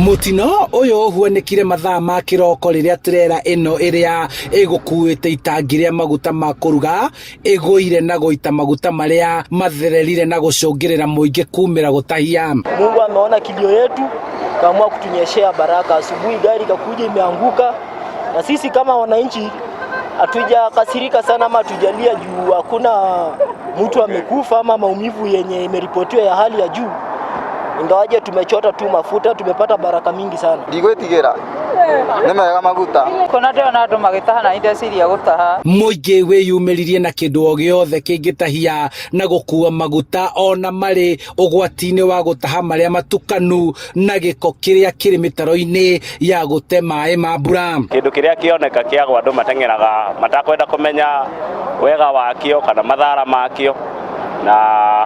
Mũtino ũyũ ũhuanĩkire mathaa ma kĩroko rĩrĩa trela ĩno ĩrĩa ĩgũkuĩte itangi rĩa maguta ma kũruga ĩgũire na gũita maguta marĩa mathererire na gũcũngĩrĩra mũingĩ kumĩra gũtahia. Mungu ameona kilio yetu kaamua kutunyeshea baraka. Asubuhi gari ikakuja imeanguka, na sisi kama wananchi hatujakasirika sana ama hatujalia juu hakuna mtu amekufa ama maumivu yenye imeripotiwa ya hali ya juu, ingawaje tumechota tu mafuta, tumepata baraka mingi sana. Ndigwĩtigĩra nĩ mega maguta. Kuna ndĩrona andũ magĩtaha na ndeciria gũtaha. Mũingĩ wĩyumĩririe na kĩndũ o gĩothe kĩngĩtahia na gũkua maguta ona marĩ ũgwati-inĩ wa gũtaha marĩa matukanu na gĩko kĩrĩa kĩrĩ mĩtaro-inĩ ya gũte maĩ ma mbura. Kĩndũ kĩrĩa kĩoneka kĩagwa andũ mateng'eraga matakwenda kũmenya wega wakĩo kana mathara makĩo, na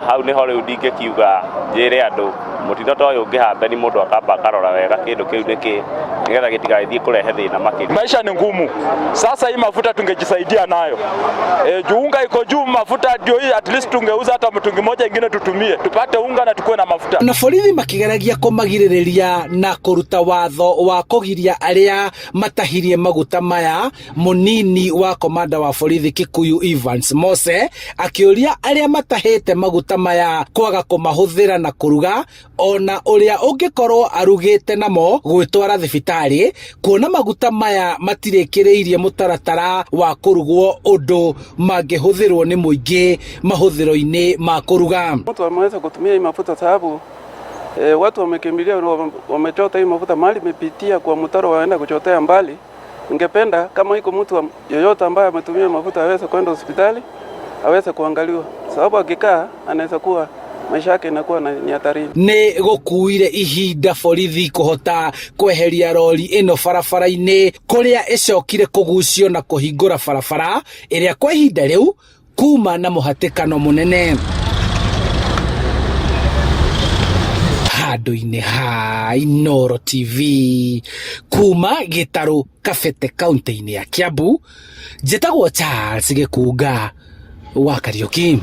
hau nĩho rĩu ndingĩkiuga njĩre andũ mũtino ta ũyũ ũngĩhambeni mũndũ akamba akarora wega kĩndũ kĩu nĩkĩ nĩgetha gĩtigagĩthiĩ kũrehe thĩna makĩria. Maisha ni ngumu sasa, hii mafuta tungejisaidia nayo juu unga iko juu, mafuta ndio hii, at least tungeuza hata mtungi moja ingine tutumie tupate unga na tukuwe na mafuta. Na borithi makĩgeragia kũmagirĩrĩria na kũruta watho wa kũgiria arĩa matahirie maguta maya. Mũnini wa komanda wa borithi Kikuyu Evans Mose akĩũria arĩa matahĩte maguta maya kwaga kũmahũthĩra na kũruga ona ũrĩa ũngĩkorwo arugĩte namo gwĩtwara thibitarĩ kuona maguta maya matirĩkĩrĩirie mũtaratara wa kũrugwo ũndũ mangĩhũthĩrwo nĩ mũingĩ mahũthĩro-inĩ ma kũruga. Mtu ameweza kutumia hii mafuta sababu watu wamekimbilia wamechota hii mafuta mahali imepitia kwa mtaro waenda kuchotea mbali. Ningependa kama iko mtu yoyote ambaye ametumia mafuta aweze kwenda hospitali aweze kuangaliwa, sababu akikaa anaweza kuwa maisha yake inakuwa ni hatarini. Nĩ gũkuire ihinda borithi kũhota kweheria rori ĩno barabara-inĩ kũrĩa ĩcokire kũgucio na kũhingũra barabara ĩrĩa kwa ihinda rĩu kuma na mũhatĩkano mũnene. Handũ-inĩ ha Inooro TV kuma Gĩtarũ Kabete kaunti-inĩ ya Kiambu, njĩtagwo Charles Gĩkunga wa Kariũki.